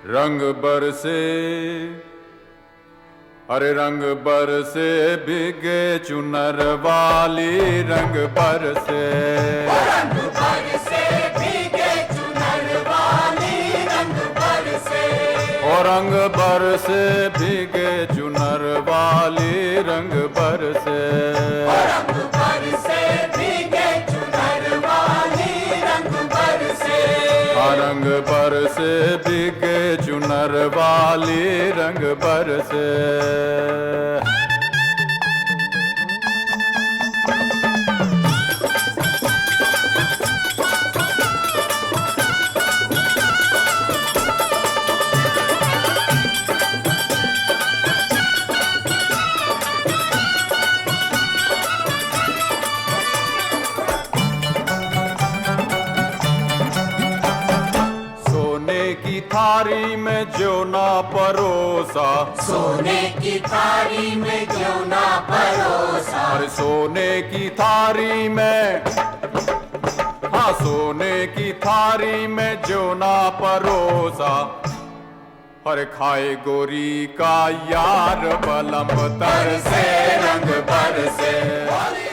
रंग बरसे, अरे रंग बरसे भीगे चुनर वाली, रंग बरसे। रंग बरसे भीगे चुनर वाली, रंग बरसे। ओ रंग बरसे भीगे चुनर वाली, रंग बरसे। रंग बरसे भीगे चुनर वाली, रंग बरसे। रंग बरसे भीगे चुनर वाली, रंग बरसे। सोने की थारी में जो ना परोसा, सोने की थाली में क्यों ना परोसा। अरे सोने की थारी में, हाँ सोने की थारी में जो ना परोसा, अरे खाए गोरी का यार बलम तरसे, रंग बरसे।